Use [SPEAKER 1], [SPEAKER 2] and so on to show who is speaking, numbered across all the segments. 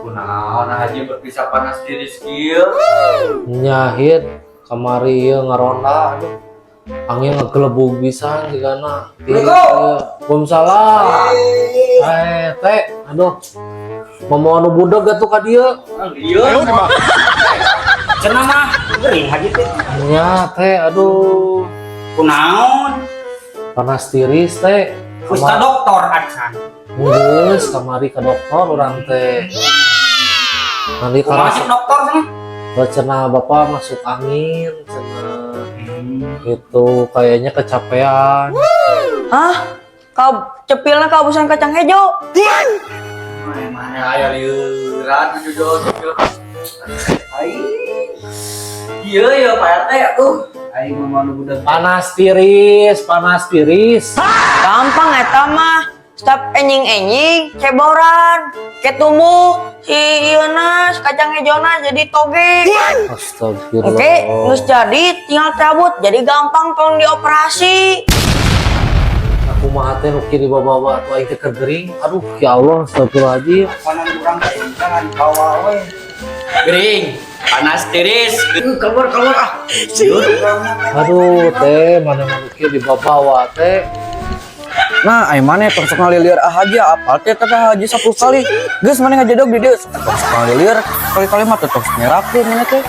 [SPEAKER 1] Kunaon Haji bisa panas tiris kieu?
[SPEAKER 2] Nya, Hid, kamari ieu ngaronda, aduh. Angin ngegelebug pisan jigana. Waalaikumsalam. Eh, teh, aduh. Mau anu budeg atuh ka dieu.
[SPEAKER 1] Iya.
[SPEAKER 3] Cenah mah gering Haji teh.
[SPEAKER 2] Nya, teh, aduh.
[SPEAKER 3] Kunaon?
[SPEAKER 2] Panas tiris, teh.
[SPEAKER 3] Geus ka dokter acan?
[SPEAKER 2] Geus, kamari ka dokter urang teh. Nanti
[SPEAKER 3] Kumaha
[SPEAKER 2] karena
[SPEAKER 3] cek dokter cenah?
[SPEAKER 2] Cenah bapak masuk angin cenah. Itu kayaknya kecapean.
[SPEAKER 4] Hah? Kau cepilna kaubusan kacang hejo.
[SPEAKER 1] Mana mana aya lieuran jujur cepil. Ai. Iya ya, Pak RT, atuh. Aing mah nu budak.
[SPEAKER 2] Panas tiris, panas tiris.
[SPEAKER 4] Gampang eta mah. Stop enjing-enjing, ceboran. Ketemu si ieuna, si kacang hejona jadi toge.
[SPEAKER 2] Astagfirullah.
[SPEAKER 4] Oke, geus jadi tinggal cabut. Jadi gampang tolong dioperasi.
[SPEAKER 2] Aku mah teh nu kieu dibawa-bawa atuh aing teh keur gering. Aduh, ya Allah, astagfirullahaladzim.
[SPEAKER 3] Panan urang teh jangan bawa we.
[SPEAKER 1] Gering, panas tiris.
[SPEAKER 3] Keluar keluar ah.
[SPEAKER 2] Aduh, teh, mana nu kieu dibawa-bawa teh.
[SPEAKER 5] Nah, ai maneh tong sok ngalilieur ah haji, apal teh teh haji 10 kali. Geus maneh ngajedog di dieu tong sok ngalilieur, kali-kali mah teh tong sok nyerakeun maneh teh.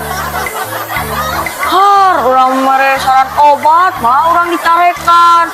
[SPEAKER 4] Har, urang mere saran obat, malah urang dicarekan.